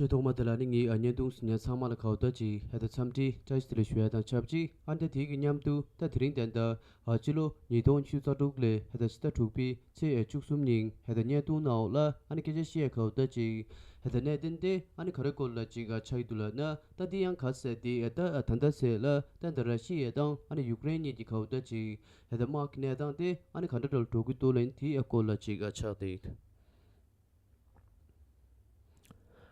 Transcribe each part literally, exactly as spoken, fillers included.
ཆོས་ཐོག་མ་དེ་ལ་ནི་ངའི་ཨ་བརྙན་ཐུང་གཟིགས་མཁན་ཚང་མ་ལ་གའུ་ད་ཅིག་ཧེ་ད་འཚམས་འདྲི་བཀྲ་ཤིས་བདེ་ལེགས་ཞུ་ཡ་དང་ཆབས་ཅིག་ཨ་ནི་ད་དེའི་གི་མཉམ་དུ་ད་དེ་རིང་དེ་འདྲ་ཨ་སྤྱི་ལོ་ཉིས་སྟོང་ཉི་ཤུ་རྩ་དྲུག་ལོའི་ཧེ་ད་ཕྱི་ཟླ་དྲུག་པའི་ཚེས་བཅུ་གསུམ་ཉིན་ཧེ་ད་བརྙན་ཐུང་ནང་ལ་ཨ་ནི་སྐད་ཆ་བཤད་ཡ་གའུ་ད་ཅིག་ཧེ་ད་གནད་དོན་དེ་ཨ་ནི་ག་རེ་སྐོར་ལ་ཅིག་ཨ་ཆགས་ཀྱི་འདུག་ལབ་ན། ད་དེ་ཡང་ག་ཟེར་དེ་ད་ད་ལྟ་ཟེར་ལ་ད་ད་ར་ཤི་ཡ་དང་ཨ་ནི་ཡུཀ་རེན་གཉིས་ཀྱི་གའུ་ད་ཅིག་ཧེ་ད་དམག་གི་གནས་སྟངས་དེ་ཨ་ནི་ག་འདྲ་འདྲ་ལ་འགྲོ་གི་འདུག་ལབ་ཡིན་དེའི་སྐོར་ལ་ཅིག་ཨ་ཆགས་དེ།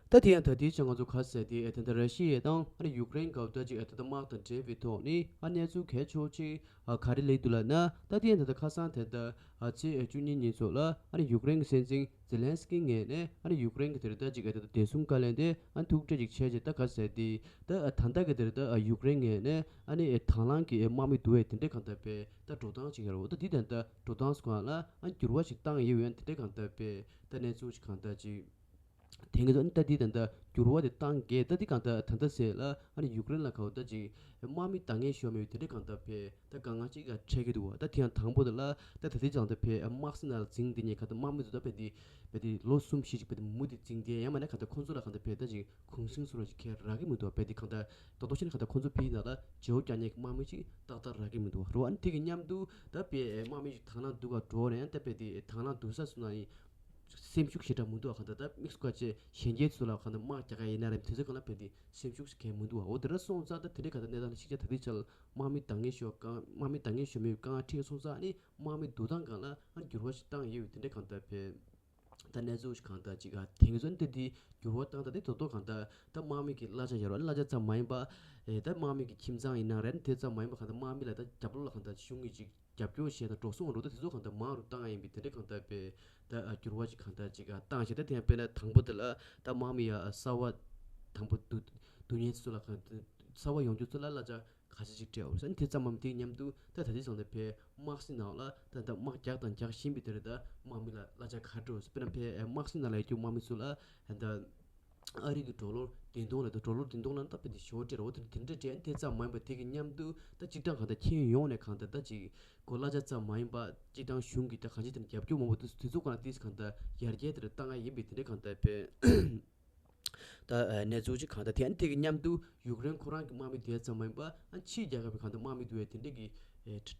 ད་དེ་ཡང་ད་ལྟའི་ཆ་ང་ཚོ་ག་ཟེར་དེ་ད་ལྟ་ར་ཤི་ཡ་དང་ཨ་ནི་ཡུཀ་རེན་གའུ་ད་ཅིག་ད་ལྟ་དམག་དང་འབྲེལ་བའི་ཐོག་ནས་ཨ་གནས་ཚུལ་གལ་ཆེ་ཤོས་ཅིག་ཨ་ག་རེ་སླེབས་འདུག་ལབ་ན། ད་དེ་ཡང་ད་ལྟ་ཁ་སང་དེ་ད་ཨ་ཚེས་བཅུ་གཉིས་ཉིན་ཚོ་ལ་ཨ་ནི་ཡུཀ་རེན་གྱི་སྲིད་འཛིན་ཛེ་ལན་སི་ཀི་ངོས་ནས་ཨ་ནི་ཡུཀ་རེན་གྱི་དེ་ད་ཅིག་ད་ལྟ་བདེ་སྲུང་བཀའ་བློན་དེ་ཨ་ནི་ཐུག་འཕྲད་ཅིག་བྱས་རྗེས་ད་ག་ཟེར་དེ་ད་ཨ་ད་ལྟ་གི་དེ་ད་ཨ་ཡུཀ་རེན་ངོས་ནས་ཨ་ནི་དང་བླངས་ཀྱི་དམག་མི་བསྡུ་བའི་དེ་འདྲའི་གང་ལྟར་པའི་ད་འགྲོ་སྟངས་ཅིག་ཡོད་རེད། འོ་ད་དེ་ད་ལྟ་འགྲོ་སྟངས་སུ་གང་ལ་ཨ་ནི་འགྱུར་བ་ཞིག་བཏང་ཡོད་ཡོད་དེ་འདྲའི་གང་ལྟར་པའི་ད་གནས་ཚུལ་ཞིག་གང་ལྟར་ཅིག་དེང་གི་ཚོ་ནི་ད་འདི་ད་ལྟ་འགྱུར་བ་དེ་བཏང་གས་ད་འདི་གང་ལྟར་ད་ལྟ་ཟེར་ལ་ཨ་ནི་ཡུཀ་རེན་ལ་གའུ་ད་ཅིག་དམག་མི་འདང་ངེས་ཤོར་མེད་པའི་དེ་འདྲའི་གང་ལྟར་ཕེ་ད་དཀའ་ངལ་ཅིག་ག་འཕྲད་ཀྱི་འདུག་བ། ད་དེ་ཡང་དང་པོ་དེ་ལ་ད་ད་ལྟའི་ཙང་ད་ཕེ་དམག་སྲིད་ནང་ལ་འཛིང་དེ་ཉེ་ག་ད་དམག་མི་ཚོ་ད་ཕེ་དེ་ཕེ་དེ་ལོ་གསུམ་བཞི་ཅིག་ཕེ་དེ་མུ་དེ་འཛིང་དེ་ཡང་མ་ན་ག་ད་ཁོང་ཚོ་ལ་གང་ལྟར་ཕེ་ད་ཅིག་གུང་སེང་བཟོ་ར་ཅིག་ཁེལ་རག་གི་མི་འདུག་བ། ཕེ་དེ་གང་ལྟར་ད་ལྟོ་ཤི་ན་ག་ད་ཁོང་ཚོ་ཕེ་ནང་ལ་བརྗེ་བོ་རྒྱག་ཉེ་གི་དམག་མི་ཅིག་ཏག་ཏག་རག་གི་མི་འདུག་བ། རོ་ཨ་ནི་དེ་གི་མཉམ་དུ་ད་ཕེ་དམག་མི་ཅིག་དང་བླངས་འདུག་ག་འགྲོ་ནས་ད་ཕེ་དེ་དང་བླངས་འདུག་ས་སུ་ན་ཡིན། སེམས་ཤུགས་ཞེ་དྲག་མི་འདུག་ག་ད་དམིགས་སུ་བཀར་ཆེད་གཞོན་སྐྱེས་ཚོ་ལ་ག་ད་དམག་རྒྱག་ག་ཡིན་ན་རེད་དེ་ཚོ་ག་ལ་ཕེ་དེ་སེམས་ཤུགས་གང་མི་འདུག་བ། འོ་དེ་འདྲ་སོང་ཙང་ད་དེ་འདྲའི་ག་ད་གནས་སྟངས་ལ་ཤིག་ཆ་ད་དེ་ཆ་ལ་དམག་མི་འདང་ངེས་ཤོར་གང་དམག་མི་འདང་ངེས་ཤོར་མེད་དཀའ་ངལ་འཕྲད་སོང་ཙང་ཨ་ནི་དམག་མི་བསྡུ་སྟངས་སྒང་ལ་ཨ་ནི་འགྱུར་བ་ཞིག་བཏང་ཡོད་པའི་དེ་འདྲའི་གང་ལྟར་ཕེ་ད་གནས་ཚུལ་ཞིག་གང་ལྟར་ཅིག་ཨ་དེང་གི་ཚོ་ནི་དེ་འདི་འགྱུར་བ་བཏང་ད་དེ་དོ་དོ་གང་ལྟར་ད་དམག་མི་གི་གླ་ཆ་ཡོད་ར་གླ་ཆ་ཙམ་མ་ཡིན་པ་ཨེ་ད་དམག་མི་གི་ཁྱིམ་ཚང་ཡིན་ན་རེད་དེ་ཙམ་མ་ཡིན་པ་གང་ལྟར་དམག་མི་ལ་ད་རྒྱབ་ལོགས་ལ་གང་ལྟར་ཤུགས་དངོས་ཅིག་རྒྱབ་སྐྱོར་བྱས་དང་འགྲོ་སོང་འགྲོ་ད་དེ་ཚོ་གང་ལྟར་མང་རུ་བཏང་ཡ་ཡིན་པའི་དེ་འདྲའི་གང་ལྟར་པའི་ད་འགྱུར་བ་ཅིག་གང་ལྟར་ཅིག་བཏང་བྱས་ད་དེ་ཡང་དཔེར་ན་དང་པོ་དེ་ལ་ད་དམག་མི་ཡ་གསར་བ་དང་པོ་བསྡུ་བསྡུ་མཁན་ཚོ་ལ་གང་གསར་བ་ཡོང་རྒྱུ་ཚོ་ལ་གླ་ཆ་ག་ཚོད་ཅིག་སྤྲད་འོ་ཟེར་དེ་ཙམ་མམ་དེའི་མཉམ་དུ་ད་ད་ལྟའི་སང་ད་ཕའི་དམག་སྲིད་ནང་ལ་ད་ད་དམག་རྒྱག་དང་རྒྱག་བཞིན་པའི་དེ་རེད་ད་དམག་མི་ལ་གླ་ཆ་ག་སྤྲད་འོ་ཟེར་དཔེར་ན་ཕའི་དམག་སྲིད་ནང་ལ་ཡོད་རྒྱུ་དམག་མི་ཚོ་ལ་ད། ཨ་རི་གི་ཌོ་ལར་བདུན་སྟོང་ལ་ད་ཌོ་ལར་བདུན་སྟོང་ལ་ད་དཔེ་དེ་ཞོ་སྤྲད་རོ་དེ་དེ་འདྲ་སྤྲད་དེ་ཙམ་མ་ཡིན་པ་དེ་གི་མཉམ་དུ་ད་སྤྱིར་བཏང་གང་ལྟར་ཁྱོན་ཡོངས་ནས་གང་ལྟར་ད་ཅིག་གོ་གླ་ཆ་ཙམ་མ་ཡིན་པ་སྤྱིར་བཏང་གཞུང་གི་ད་གང་ཅི་དེ་ནས་རྒྱབ་སྐྱོར་མང་པོ་དེ་དེ་ཚོ་གང་ལ་ཏིས་གང་ལྟར་ཡར་རྒྱས་དེ་རུ་བཏང་ཡ་ཡིན་པའི་དེ་འདྲ་གང་ལྟར་དཔེ་ད་གནས་ཚུལ་ཅིག་གང་ལྟར་དེ་ཨ་ནི་དེ་གི་མཉམ་དུ་ཡུཀ་རེན་ཁོ་རང་གི་དམག་མི་དེ་ཙམ་མ་ཡིན་པ་ཨ་ཕྱིའི་རྒྱལ་ཁབ་ཀྱི་གང་ལྟར་དམག་མི་དེ་བས་དེ་འདྲ་གི་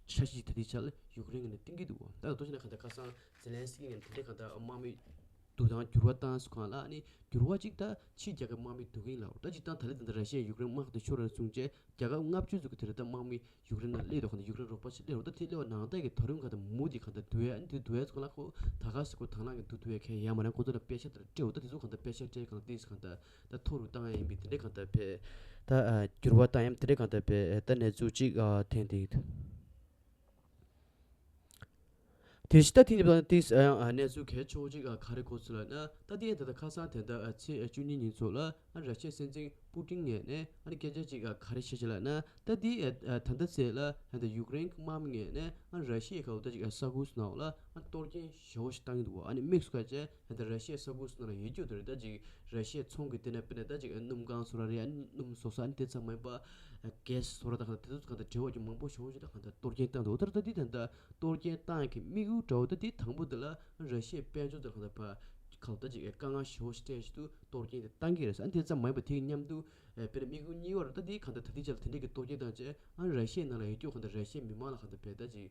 འཆར་གཞི་ད་ལྟའི་ཆར་ལ་ཡུཀ་རེན་གི་ནས་བཏིང་གི་འདུག་ད་ལྟ་ཤི་ན་གང་ལྟར་ཁ་སང་ཛེ་ལན་སི་ཀི་ནས་དེ་འདྲ་གང་ལྟར་དམག་མི་བསྡུ་སྟངས་འགྱུར་བ་བཏང་སུ་གང་ལ་ཨ་ནི་འགྱུར་བ་གཅིག་ད་ཕྱི་རྒྱལ་ཁབ་དམག་མི་བསྡུ་གིན་ལ་ད་གཅིག་དང་ད་ལེ་དང་ད་ར་ཤི་ཡ་ཡུཀ་རེན་དམག་དེ་ཤོར་ར་བྱུང་རྗེས་རྒྱལ་ཁབ་ལྔ་བཅུ་ཙམ་གི་དེ་རེ་ད་དམག་མི་ཡུཀ་རེན་ལ་སླེབས་འདུག་གང་ལྟར་ཡུཀ་རེན་རོགས་པ་ཞིག་སླེབས་རོགས་ད་དེ་སླེབས་པ་ནང་ལྟ་གི་ད་རུང་གང་ལྟར་མུ་དེ་གང་ལྟར་བསྡུ་ཡ་ཨ་ནི་དེ་བསྡུ་ཡ་ཚོ་གང་ལ་ཁོ་ད་ག་སི་ཁོ་དང་བླངས་གི་བསྡུ་བསྡུ་ཡ་ཁས་ཡ་མ་རང་ཁོ་ཚོ་ལ་པེ་ཤ་དེ་སྤྲད་འོ་ད་དེ་ཚོ་གང་ལྟར་པེ་ཤ་སྤྲད་གང་ལྟར་དེ་གང་ལྟར་ད་མཐོ་རུ་བཏང་ཡ་ཡིན་པའི་དེ་འདྲ་གང་ལྟར་བས་ད་འགྱུར་བ་བཏང་ཡ་དེ་འདྲ་གང་ལྟར་བས་ད་གནས་ཚུལ་གཅིག་འཐེན་དེ། དེ་ཕྱི་ད་ཐེངས་འདི་བཏང་ཏིས་ཨ་ཡང་གནས་ཚུལ་གལ་ཆེ་བོ་ཅིག་ག་རེ་གོ་ཚུལ་ལ་ན་ད་དེ་ད་ལྟ་ཁ་སང་དེ་ད་ཚེས་བཅུ་གཉིས་ཉིན་ཚོ་ལ་ར་ཤི་ཡའི་སྲིད་འཛིན་པུ་ཏིན་ངོས་ནས་ཨ་ནི་སྐད་ཆ་ཅིག་ག་རེ་བཤད་ཅིག་ལ་ན་ད་དེ་ད་ལྟ་ཚེས་ལ་ད་ཡུཀ་རེན་གྱི་དམག་མི་ངོས་ནས་ཨ་ནི་ར་ཤི་ཡའི་ག་འོ་ད་ཅིག་ས་ཁུལ་སུ་ནང་ལ་ཨ་ནི་གཏོར་སྐྱོན་ཞེ་བོ་ཞིག་བཏང་གི་འདུག་ཨ་ནི་དམིགས་སུ་བཀར་བྱས་ད་ལྟ་ར་ཤི་ཡའི་ས་ཁུལ་སུ་ནང་ལ་ཡོད་རྒྱུ་དེ་རེད་ད་ཅིག་ར་ཤི་ཡའི་ཚོང་གི་དེ་ནས་དཔེར་ན་ད་ཅིག་སྣུམ་གང་བཟོ་ར་རེད་ཨ་ནི་སྣུམ་བཟོ་ས་ཨ་ནི་དེ་ཙམ་མ་ཡིན་པ་གེ་སི་བཟོ་ར་ད་གང་ད་དེ་ཚོ་གང་ད་འབྲེལ་བ་ཅིག་མང་པོ་ཞེ་བོ་ཞིག་ད་གང་ད་གཏོར་སྐྱོན་བཏང་འདུག་ད་ལྟ་དེ་ད་ལྟ། གཏོར་སྐྱོན་བཏང་ཡག་གི་དམིགས་ཡུལ་འདྲ་བོ་ད་དེ་དང་པོ་དེ་ལ་ར་ཤི་ཡའི་དཔལ་འབྱོར་དང་ལྷག་པ་ཁག་ད་ཅིག་དཀའ་ངལ་ཞེ་བོ་ཞིག་སྤྲད་བཞིན་དུ་གཏོར་སྐྱོན་དེ་བཏང་གི་རེད་ཟེར། ཨ་ནི་དེ་ཙམ་མ་ཡིན་པ་དེའི་མཉམ་དུ་དཔེར་ན་དམིགས་ཡུལ་གཉིས་པ་རེད། ད་དེ་གང་ལྟར་ད་ལྟའི་ཆ་ལ་དེ་འདྲའི་གི་གཏོར་སྐྱོན་བཏང་བྱས་ཨ་ནི་ར་ཤི་ཡའི་ནང་ལ་ཡོད་རྒྱུ་གང་ལྟར་ར་ཤི་ཡའི་མི་མང་ལ་གང་ལྟར་བས་ད་ཅིག་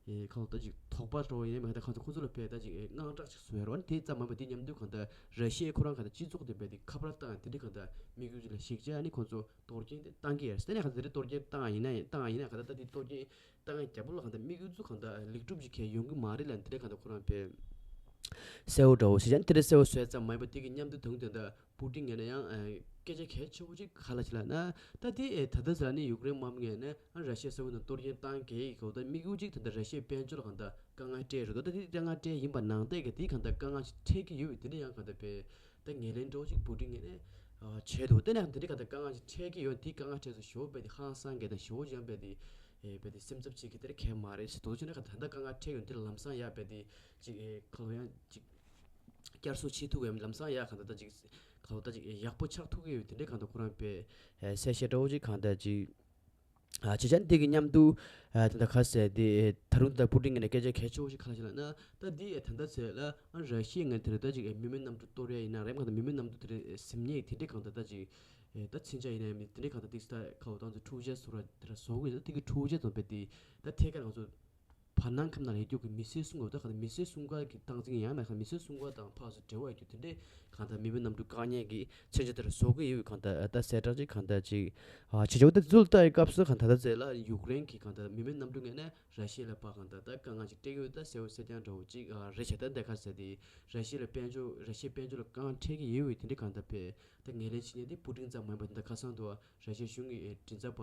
ཁག་ད་ཅིག་དོགས་པ་འདྲ་བོ་ཡིན་མིན་གང་ལྟར་ཁོ་ཚོ་ལ་བས་ད་ཅིག་དངངས་སྐྲག་ཅིག་བཟོ་ཡ་རེད། ཨ་ནི་དེ་ཙམ་མ་ཡིན་པ་དེའི་མཉམ་དུ་གང་ལྟར་ར་ཤི་ཡའི་ཁོ་རང་གང་ལྟར་སྤྱི་ཚོགས་དེ་བས་དེ་ཁ་པར་བཏང་ཡ་དེ་འདྲའི་གང་ལྟར་དམིགས་ཡུལ་ཅིག་ལ་གཞིགས་བྱས་ཨ་ནི་ཁོ་ཚོ་གཏོར་སྐྱོན་དེ་བཏང་གི་ཡོད་རེད། དེ་ནས་གང་ལྟར་དེ་འདྲའི་གཏོར་སྐྱོན་བཏང་ཡ་ཡིན་ན་ཡང་བཏང་ཡ་ཡིན་ན་གང་ལྟར་ད་དེ་གཏོར་སྐྱོན་བཏང་ཡ་རྒྱབ་ལོགས་ལ་གང་ལྟར་དམིགས་ཡུལ་ཚོ་གང་ལྟར་ལེགས་གྲུབ་ཅིག་གས་ཡོང་གི་མ་རེད་ལབ་འདི་འདྲའི་གང་ལྟར་ཁོ་རང་བས་གསལ་བོ་འདྲ་བོ་ཞིག་ཀྱང་དེ་འདྲ་གསལ་བོ་བཟོས་ཙམ་མ་ཡིན་པ་དེ་གི་མཉམ་དུ་དུང་དོན་དག་པུ་ཏིན་ངོས་ནས་ཡང་སྐད་ཆ་གལ་ཆེ་བོ་ཅིག་ག་ལ་ཅིག་ལབ་ན་ད་དེ་ད་ལྟ་ཟེར་ནི་ཡུཀ་རེན་དམག་མི་ངོས་ནས་ར་ཤི་ཡ་ས་ཁུལ་ནང་གཏོར་སྐྱོན་བཏང་གི་ཡོད་གི་འོ་ད་དམིགས་ཡུལ་ཅིག་ད་ལྟ་ར་ཤི་ཡའི་དཔལ་འབྱོར་ལ་གང་ལྟར་དཀའ་ངལ་སྤྲད་རེད་འདུག་ད་དེ་དཀའ་ངལ་སྤྲད་ཡིན་པ་ནང་བསྟན་གི་དེ་གང་ལྟར་དཀའ་ངལ་ཅིག་འཕྲད་ཀྱི་ཡོད་པའི་དེ་འདྲ་ཡང་གང་ལྟར་བས། ད་ངོས་ལེན་འདྲ་བོ་ཅིག་པུ་ཏིན་ངོས་ནས་བྱས་འདུག་དེ་ནས་འདི་འདྲའི་ག་ད་དཀའ་ངལ་ཅིག་འཕྲད་ཀྱི་ཡོད། དེའི་དཀའ་ངལ་འཕྲད་ཚུལ་ཞེ་པོ་རྦད་དེ་ཧང་སང་གི་དང་ཞེ་པོ་ཅིག་ཡང་རྦད་དེ་རྦད་དེ་སེམས་འཚབ་བྱེད་ཀྱི་དེ་རེད་གལ་མ་རེད་ཟེར། དོ་ཅིག་ནས་ག་ད་ལྟ་དཀའ་ངལ་འཕྲད་ཡོད་འདི་ལམ་སང་ཡ་རྦད་དེ་ཅིག་ག་ལོ་ཡང་ཅིག་བསྐྱར་གསོ་བྱེད་ཐུབ་ཡ་ལམ་སང་ཡ་ག་ད་ད་ཅིག་ག་ལོ་ད་ཅིག་ཡག་པོ་ཆགས་ཐུབ་ཀྱི་ཡོད་དེ་འདྲའི་ག་ད་ཁོ་རང་རྦད་གསལ་བཤད་འདྲ་བོ་ཅིག་ག་ད་ཅིག་ ཨ་བྱས་ཙང་དེ་གི་མཉམ་དུ་ཨ་ད་ལྟ་ཁ་གསལ་དེ་ད་རུང་ད་པུ་ཏིན་ངོས་ནས་སྐད་ཆ་གལ་ཆེ་བོ་ཞིག་ག་རེ་བཤད་ལབ་ན། ད་འདི་ད་ལྟ་ཚེ་ལ་ཨ་ར་ཤི་ཡ་ངོས་དེ་རེད། ད་ཅིག་མི་མེད་གནམ་གྲུ་གཏོར་ཡ་ཡིན་ན་རེད་མ་གཏོགས་མི་མེད་གནམ་གྲུ་དེ་རེད་ཟིན་ཉེ་དེ་འདྲའི་གང་ལྟར་ད་ཅིག་ད་ཕྱིན་ཆད་ཡིན་ན་ཡང་དེ་འདྲའི་གང་ལྟར་ཏིག་ས་ཁ་བོ་ཏང་ཚོ་འཕྲུལ་ཆས་སོ་ར་དེ་ར་བཟོ་གི་ཡོད། ད་དེ་གི་འཕྲུལ་ཆས་ཙམ་པས་དེ་ད་ཐད་ཀར་ང་ཚོ་བར་སྣང་ཁམས་ནང་ལ་ཡོད་རྒྱུ་གི་མི་སེར་སྲུང་སྐར་ད་གང་ལྟར་མི་སེར་སྲུང་སྐར་གྱི་སྟངས་འཛིན་ཡང་མེད་ཁ་མི་སེར་སྲུང་སྐར་དང་ཕར་ཚུར་འབྲེལ་བ་ཡོད་རྒྱུ་དེ་འདྲའི་གང་ལྟར་མི་མེད་གནམ་གྲུ་བཀག་ཉེན་གྱི་མཚོན་ཆ་དེ་ར་བཟོ་གི་ཡོད། གང་ལྟར་ད་གསལ་བསྒྲགས་ཅིག་གང་ལྟར་ཅིག་ཨ་བྱེད་ཆོག་ད་དེ་ཚོ་ལ་ལྟ་ཡི་སྐབས་སུ་གང་ལྟར་ད་ཚེ་ལ་ཡུཀ་རེན་གྱི་གང་ལྟར་མི་མེད་གནམ་གྲུ་ངོས་ནས་ར་ཤི་ཡ་ལ་ཕར་གང་ལྟར་ད་དཀའ་ངལ་ཅིག་སྤྲད་ཀྱི་ཡོད། ད་གསལ་བོ་གསལ་རྐྱང་འདྲ་བོ་ཅིག་ཨ་རེད་བྱས། ད་འདི་ག་ཟེར་དེ་ར་ཤི་ཡ་ལ་དཔལ་འབྱོར་ར་ཤི་ཡའི་དཔལ་འབྱོར་ལ་དཀའ་ངལ་འཕྲད་ཀྱི་ཡོད་པའི་དེ་འདྲའི་གང་ལྟར་བས་ད་ངོས་ལེན་བྱེད་མཁན་དེ་པུ་ཏིན་ཙམ་མ་ཡིན་པར་འདི་ཁ་སང་དུ་ར་ཤི་ཡའི་གཞུང་གི་མགྲིན་ཚབ་པ་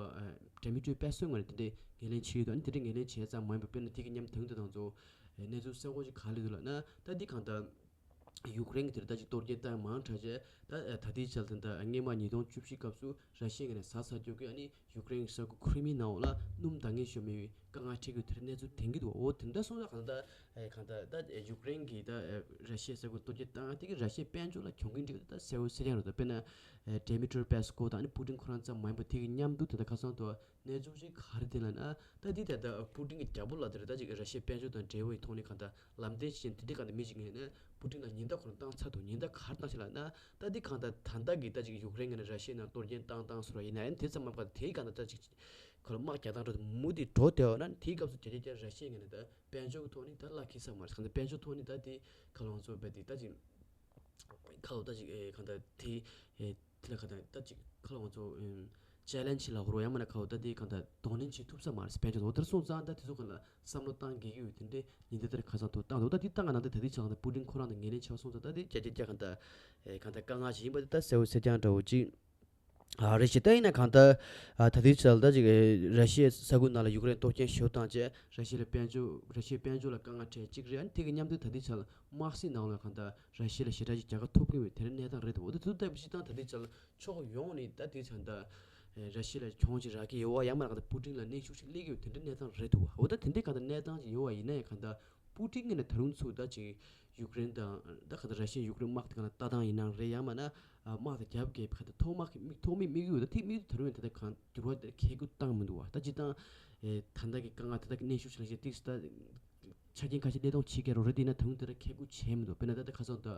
ཌི་མི་ཏྲི་པེ་སོ་ངོས་ནས་དེ་འདྲའི་ངོས་ལེན་བྱས་ཡོད། ད་ནི་དེ་འདྲའི་ངོས་ལེན་བྱས་ཙམ་མ་ཡིན་པར་དཔེར་ན་དེ་གི་མཉམ་དུ་དེ་དང་ཚོ་གནས་ཚུལ་གསར་བ་ཞིག་ག་རེ་སླེབས་འདུག་ལབ་ན། ད་འདི་གང་ལྟར་ཡུཀ་རེན་གྱི་དེར་ད་ཅིག་གཏོར་སྐྱོན་བཏང་མང་དྲགས་རྗེས་ད་ད་ལྟའི་ཆར་དེ་འདྲ་སྔོན་མ་ཉིས་སྟོང་བཅུ་བཞི་སྐབས་སུ་ར་ཤི་ཡའི་ངོས་ནས་ཟ་ཚར་རྒྱུ་གི་ཨ་ནི་ཡུཀ་རེན་གྱི་ས་ཁུལ་ཁི་རི་མི་ནའུ་ལ་སྣུམ་འདང་ངེས་ཤོར་མེད་པའི་དཀའ་ངལ་འཕྲད་ཀྱི་དེར་གནས་ཚུལ་ཐོན་གྱི་འདུག་འོ་དེ་འདྲ་སོང་ཙང་གང་ལྟར་ཨེ་གང་ལྟར་ད་ཡུཀ་རེན་གྱིས་ད་ར་ཤི་ཡའི་ས་ཁུལ་གཏོར་སྐྱོན་བཏང་དེ་གིས་ར་ཤི་ཡའི་དཔལ་འབྱོར་ལ་གྱོང་གུན་འགྲིག་ད་གསལ་བོ་གསལ་རྐྱང་རེད། ད་དཔེར་ན་ཌི་མི་ཏྲི་པེ་སོ་ད་ཨ་ནི་པུ་ཏིན་ཁོ་རང་ཙམ་མ་ཡིན་པར་དེ་གི་མཉམ་དུ་དེ་འདྲ་ཁ་སང་དུ་གནས་ཚུལ་ཅིག་ག་རེ་དེ་ལབ་ན། ད་འདི་ད་ལྟ་པུ་ཏིན་གྱི་རྒྱལ་པོ་ལགས་དེ་རེད། ད་ཅིག་ར་ཤི་ཡའི་དཔལ་འབྱོར་དང་འབྲེལ་བའི་ཐོག་ནས་གང་ལྟར་ལམ་སྟོན་བྱེད་མཁན་དེ་འདྲའི་གང་ལྟར་མི་ཞིག་ངོས་ནས་པུ་ཏིན་ལ་ཉེན་བརྡ་ཁོ་རང་བཏང་ཚར་འདུག་ཉེན་བརྡ་ག་རེ་བཏང་ཞིག་ལབ་ན། ད་འདི་གང་ལྟར་ད་ལྟ་གི་ད་ཅིག་ཡུཀ་རེན་ངོས་ནས་ར་ཤི་ཡའི་ནང་གཏོར་སྐྱོན་བཏང་བཏང་ཟེར་བ་ཡིན་ན་ཡང་དེ་ཙམ་མ་གཏོགས་དེའི་གང་ལྟར་ད་ཅིག་ཁོ་ལ་དམག་རྒྱག་སྟངས་འགྲོ་དུས་མུ་མཐུད་འགྲོ་བསྡད་པ་ན་དེའི་སྐབས་སུ་བརྒྱ་ཆ་བརྒྱ་ར་ཤི་ཡའི་ངོས་ནས་ད་དཔལ་འབྱོར་གྱི་ཐོག་ནས་ད་བླ་འཁེལ་ས་མ་རེད། གང་ལྟར་དཔལ་འབྱོར་ཐོག་ནས་ད་དེ་ག་ལ་ང་ཚོ་བས་དེ་ད་ཅིག་ཁ་ལོ་ད་ཅིག་ཨེ་གང་ལྟར་དེ་ཨེ་དེ་ལ་གང་ལྟར་ད་ཅིག་ཁ་ལོ་ང་ཚོ་ཨེམ་ཅེ་ལེན་ཇི་ལ་ཧོ་རོ་ཡང་མིན་ན་ཁ་ལོ་ད་དེ་གང་ལྟར་གདོང་ལེན་བྱེད་ཐུབ་ས་མ་རེད། དཔལ་འབྱོར་འོ་དེར་སོང་ཙང་ད་དེ་ཚོ་གང་ལ་བསམ་བློ་བཏང་དགོས་ཀྱི་ཡོད། དེ་འདྲའི་ཉིན་དེ་ལྟར་ཁ་སང་ཐོག་བཏང་འདུག་ད་དེ་བཏང་ག་ནང་དེ་ད་དེ་ཆ་གང་ལྟར་པུ་ཏིན་ཁོ་རང་དང་ངོས་ལེན་བྱས་པ་སོང་ཙང་ད་དེ་བརྒྱ་ཆ་བརྒྱ་གང་ལྟར་ཨེ་གང་ལྟར་དཀའ་ངལ་ཞིག་ཡིན་པ་དེ་ད་གསལ་བོ་གསལ་རྐྱང་འདྲ་བོ་ཅིག་ཨ་རེད་ཤི། ད་ཡིན་ན་གང་ལྟར་ཨ་ད་དེ་ཆ་ལ་ད་ཅིག་ཨེ་ར་ཤི་ཡའི་ས་ཁུལ་ནང་ལ་ཡུཀ་རེན་གཏོར་སྐྱོན་ཞུ་བཏང་རྗེས་ར་ཤི་ཡ་ལ་དཔལ་འབྱོར་ར་ཤི་ཡའི་དཔལ་འབྱོར་ལ་དཀའ་ངལ་འཕྲད་གཅིག་རེད། ཨ་ནི་དེ་གི་མཉམ་དུ་ད་དེ་ཆ་ལ་དམག་སྲིད་ནང་ལ་གང་ལྟར་ར་ཤི་ཡ་ལ་ཞེ་དྲག་ཅིག་རྒྱལ་ཁ་ཐོབ་ཀྱི་མེད་དེ་འདྲའི་གནས་སྟངས་རེད་འདུག་འོ་ད་དེ་ཚོ་ལྟ་བུ་ཅིག་དང་ད་དེ་ཆ་ལ་ཕྱོགས་ཡོངས་ནས་ད་དེ་ཆ་ད་ར་ཤི་ཡ་ལ་གྱོང་ཅིག་རག་གི་ཡོད་པ་ཡང་མིན་ན་གང་ལྟར་པུ་ཏིན་ལ་གནོན་ཤུགས་ཤིག་སླེབས་ཀྱི་ཡོད་དེ་འདྲའི་གནས་སྟངས་རེད་འདུག་འོ་ད་དེ་འདྲའི་གང་ལྟར་གནས་སྟངས་ཅིག་ཡོད་པ་ཡིན་ན་ཡང་གང་ལྟར་པུ་ཏིན་ངོས་ནས་ད་རུང་ཚུར་ད་ཅིག་ཡུཀ་རེན་དང་ད་གང་ལྟར་ར་ཤི་ཡ་ཡུཀ་རེན་དམག་དེ་གང་ལ་ལྟ་སྟངས་ཡིན་ནའང་རེད་ཡང་མིན་ན་དམག་དེ་རྒྱབ་འགལ་བའི་གང་ལྟར་ཐོག་མ་གི་མིག་ཐོག་མའི་དམིགས་ཡུལ་ད་དེ་དམིགས་ཡུལ་ད་རུང་ཡང་ད་ལྟ་གང་འགྱུར་བ་དེ་ཁེ་གུ་བཏང་མི་འདུག་བ། ད་ཅི་ད་ལྟ་གི་དཀའ་ངལ་ད་ལྟ་གི་གནོན་ཤུགས་ཆག་ཤེས་ཏིག་ད་ཆ་རྐྱེན་ཁ་ཤས་སླེབས་གཏོང་བྱེད་ཀྱི་རོ་རེད། དེ་ན་ད་རུང་དེ་འདྲ་ཁེ་གུ་བྱས་མི་འདུག་དཔེར་ན་ད་ལྟ་ཁ་སང་ད་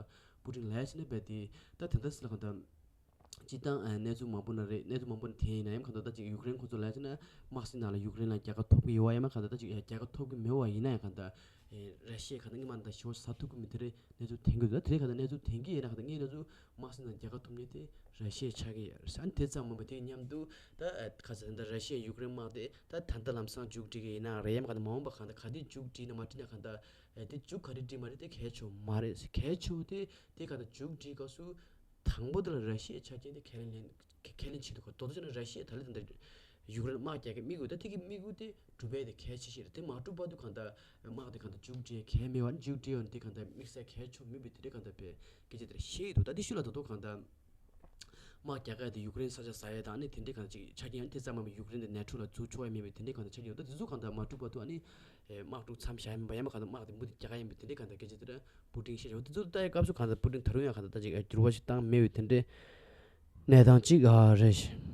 པུ་ཏིན་ལས་ཟིན་ན་བས་དེ་ད་དེ་འདྲ་སི་ལ་གང་ལྟར་སྤྱིར་བཏང་ཨ་གནས་ཚུལ་མང་པོ་ན་རེད། གནས་ཚུལ་མང་པོ་ན་དེ་ཡིན་ན་ཡང་གང་ལྟར་ད་ཅིག་ཡུཀ་རེན་ཁོ་ཚོ་ལ་ཡིན་ན་དམག་སྲིད་ནང་ལ་ཡུཀ་རེན་ལ་རྒྱལ་ཁ་ཐོབ་ཀྱི་ཡོད་པ་ཡང་མ་གང་ལྟར་ད་ཅིག་རྒྱལ་ཁ་ཐོབ་ཀྱི་མེད་པ་ཡིན་ན་ཡང་གང་ལྟར་ར་ཤི་ཡས་གང་ལྟར་སྔོན་མ་ད་ཞེ་པོ་ཟ་ཐུབ་ཀྱི་མེད་དེ་རེད། གནས་ཚུལ་ཐོན་གྱི་འདུག་ད་དེ་རིང་གང་ལྟར་གནས་ཚུལ་ཐོན་གྱི་ཡོད་ན་གང་ལྟར་ངའི་གནས་ཚུལ་དམག་སྲིད་ནང་རྒྱལ་ཁ་ཐོབ་མཁན་དེ་ར་ཤི་ཡ་ཆགས་ཀྱི་ཡོད་རེད། ཨ་ནི་དེ་ཙམ་མིན་པ་དེའི་མཉམ་དུ་ད་ཁ་ས་ད་ར་ཤི་ཡ་ཡུཀ་རེན་དམག་དེ་ད་ད་ལྟ་ལམ་སང་མཇུག་སྒྲིལ་གྱི་ཡིན་ན་རེད་ཡང་མ་གང་ལྟར་མ་འོངས་པ་གང་ལྟར་ག་དུས་མཇུག་སྒྲིལ་ན་མ་སྒྲིལ་ན་གང་ལྟར་དེ་མཇུག་ག་རེ་སྒྲིལ་མ་སྒྲིལ་དེ་གལ་ཆེ་བ་མ་རེད། གལ་ཆེ་བ་དེ་དེ་གང་ལྟར་མཇུག་སྒྲིལ་སྐབས་སུ། དང་པོ་དེ་ལ་ར་ཤི་ཡའི་ཆ་རྐྱེན་དེ་ཁས་ལེན་ལེན་ཁས་ལེན་བྱེད་དགོས། དོ་དོ་བྱས་ན་ར་ཤི་ཡ་ད་ལྟ་དེ་འདྲ་ཡུཀ་རེན་དམག་རྒྱག་གི་དམིགས་ཡུལ་ད་དེ་གི་དམིགས་ཡུལ་དེ་འགྲུབ་པ་དེ་གལ་ཆེ་ཤོས་རེད། དེ་མ་འགྲུབ་བར་དུ་གང་ལྟར་དམག་དེ་གང་ལྟར་མཇུག་སྒྲིལ་གལ་མེད་པ་ནི་མཇུག་སྒྲིལ་ཡོང་དེ་གང་ལྟར་དམིགས་བསལ་གལ་ཆེ་མིན་པའི་དེ་འདྲའི་གང་ལྟར་བའི་སྐད་ཆ་དེ་འདྲ་བཤད་ཀྱི་འདུག་ད་དེ་ཤུལ་ལ་ད་དུང་གང་ལྟར་དམག་རྒྱག་ག་དེ་ཡུཀ་རེན་ས་ཆ་ཟ་ཡ་དང་ནི་དེ་འདྲའི་གང་ལྟར་ཅིག་ཆ་རྐྱེན་ཡང་དེ་ཙམ་མ་མི་ཡུཀ་རེན་དེ་ནེ་ཊོ་ལ་འཛུལ་ཆོག་ཡ་མེད་པའི་དེ་འདྲའི་གང་ལྟར་ཆ་རྐྱེན་ཡོད། ད་དེ་ཚོ་གང་ལྟར་མ་འགྲུབ་བར་དུ་ཨ་ནི་དམག་འཁྲུག་མཚམས་བཞག་ཡ་མིན་པ་ཡང་མ་གང་ལྟར་དམག་དེ་མུ་མཐུད་རྒྱག་ག་ཡིན་པའི་དེ་འདྲའི་གང་ལྟར་སྐད་ཆ་དེ་འདྲ་པུ་ཏིན་བཤད་བྱུང་། དེ་ཚོ་ལྟ་ཡའི་སྐབས་སུ་གང་ལྟར་པུ་ཏིན་ད་རུང་ཡང་གང་ལྟར་ད་ཅིག་འགྱུར་བ་ཞིག་བཏང་མེད་པའི་དེ་འདྲའི་གནས་སྟངས་ཅིག་ཨ་རེད།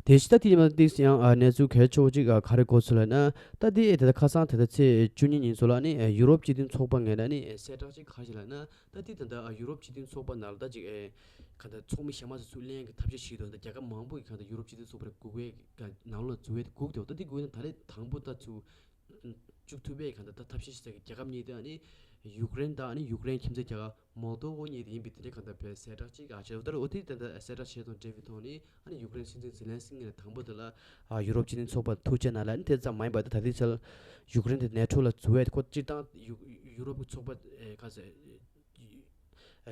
དེ་བཞིན་ད་དེ་ཡིན་ན་ཏིག་ཡང་ཨ་གནས་ཚུལ་གལ་ཆེ་བོ་ཅིག་ཨ་ག་རེ་གོ་ཚུལ་ལབ་ན། ད་དེ་དེ་ད་ཁ་སང་དེ་ད་ཚེས་བཅུ་གཉིས་ཉིན་ཚོ་ལ་ནི་ཡུ་རོབ་སྤྱི་མཐུན་ཚོགས་པ་ངོས་ནས་ནི་གསལ་བསྒྲགས་ཅིག་ག་རེ་ཞིག་ལབ་ན། ད་དེ་ད་ད་ཡུ་རོབ་སྤྱི་མཐུན་ཚོགས་པ་ནང་ལ་ད་ཅིག་ཨེ་གང་ལྟར་ཚོགས་མི་གཞན་མ་ཚོ་ཚུར་ལེན་གྱི་ཐབས་ཤེས་བྱེད་དུ་ད་རྒྱལ་ཁབ་མང་པོ་གིས་གང་ལྟར་ཡུ་རོབ་སྤྱི་མཐུན་ཚོགས་པར་སྒུག་པའི་ག་ནང་ལོགས་ལ་འཛུལ་བའི་སྒུག་དེ་འོ་ད་དེ་སྒུག་ན་ད་རེས་དང་པོ་ད་ཚུར་བཅུག་ཐུབ་པའི་གང་ལྟར་ད་ཐབས་ཤེས་ཤིག་ཟེར་གི་རྒྱལ་ཁབ་གཉིས་དེ་ཨ་ནི་ཡུཀ་རེན་དང་ཨ་ནི་ཡུཀ་རེན་ཁྱིམ་མཚེས་རྒྱལ་ཁབ་མོལ་དོ་བོ་གཉིས་དེ་ཡིན་པའི་དེ་འདྲའི་གང་ལྟར་བའི་གསལ་བསྒྲགས་ཅིག་ཨ་བྱས་འོ་ད་རེས་འོ་དེ་ད་ལྟ་གསལ་བསྒྲགས་བྱས་དང་འབྲེལ་བའི་ཐོག་ནས་ཨ་ནི་ཡུཀ་རེན་སྲིད་འཛིན་ཛེ་ལན་སི་ཀི་ངོས་ནས་དང་པོ་དེ་ལ་ཨ་ཡུ་རོབ་སྤྱི་མཐུན་ཚོགས་པར་ཐུགས་རྗེ་གནང་ལ་ཨ་ནི་དེ་ཙམ་མ་ཡིན་པར་ད་ད་ལྟའི་ཆར་ཡུཀ་རེན་དེ་ནེ་ཊོ་ལ་འཛུལ་བའི་སྐོར་སྤྱིར་བཏང་ཡུ་ཡུ་རོབ་ཀྱི་ཚོགས་པ་ཨེ་ག་ཟེར།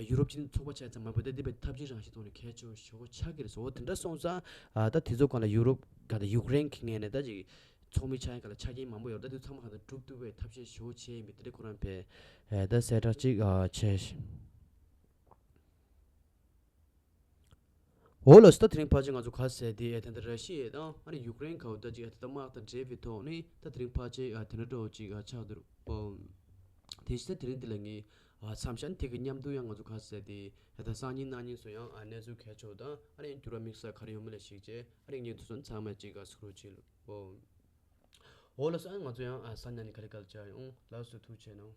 ཡུ་རོབ་སྤྱི་མཐུན་ཚོགས་པ་བྱས་ཙམ་མ་ཡིན་པར་ད་འདི་བའི་འཐབ་ཇུས་རང་བཞིན་ཐོག་ནས་གལ་ཆེ་བ་ཞེ་པོ་ཆགས་ཀྱི་རེད་ཟེར། འོ་དེ་འདྲ་སོང་ཙང་ཨ་ད་དེ་ཚོ་གང་ལ་ཡུ་རོབ་གང་ལ་ཡུཀ་རེན་གྱི་ངོས་ནས་ད་ཅིག་ཚོགས་མི་ཆགས་ཡ་གང་ལ་ཆ་རྐྱེན་མང་པོ་ཡོད་རེད། ད་དེ་ཚང་མ་གང་ལ་སྒྲུབ་ཐུབ་པའི་ཐབས་ཤེས་ཞེ་པོ་བྱས་ཡིན་པའི་དེ་འདྲ་ཁོ་རང་བས་ཨ་ད་གསལ་བསྒྲགས་ཅིག་ཨ་བྱས། འོ་ལགས་སོ། ད་དེ་རིང་ཕལ་ཆེར་ང་ཚོ་ག་ཟེར་དེ་ཨ་ད་ལྟ་ར་ཤི་ཡ་དང་ཨ་ནི་ཡུཀ་རེན་ག་བོ་ད་ཅིག་ཨ་ད་ལྟ་དམག་དང་འབྲེལ་བའི་ཐོག་ནས་ད་དེ་རིང་ཕལ་ཆེར་ཨ་དེ་འདྲ་འདྲ་བོ་ཅིག་ཨ་ཆགས་འདུག་པ། དེ་བཞིན་དེ་རིང་འདི་ལ་ངས་ཨ་མཚམས་བཞག་ན། དེ་གི་མཉམ་དུ་ཡང་ང་ཚོ་ག་ཟེར་ཏེ་ཡ་ད་སང་ཉིན་གནངས་ཉིན་སུ་ཡང་ཨ་གནས་ཚུལ་གལ་ཆེ་བ་དང་ཨ་ནི་འགྱུར་བ་དམིགས་བསལ་ག་རེ་ཡོང་མིན་ལ་གཞིགས་བྱས། ཨ་ནི་ངས་འདི་ཚོ་ཚང་མ་གཅིག་ག་གཟིགས་རོགས་བྱེད་ལོ། འོ། འོ་ལགས་སོ། ཨ་ང་ཚོ་ཡང་ཨ་སང་ཉིན་ནས་ག་ལེ་ག་ལེ་བྱ་ཡོང་། ལགས་སོ། ཐུགས་རྗེ་གནང་།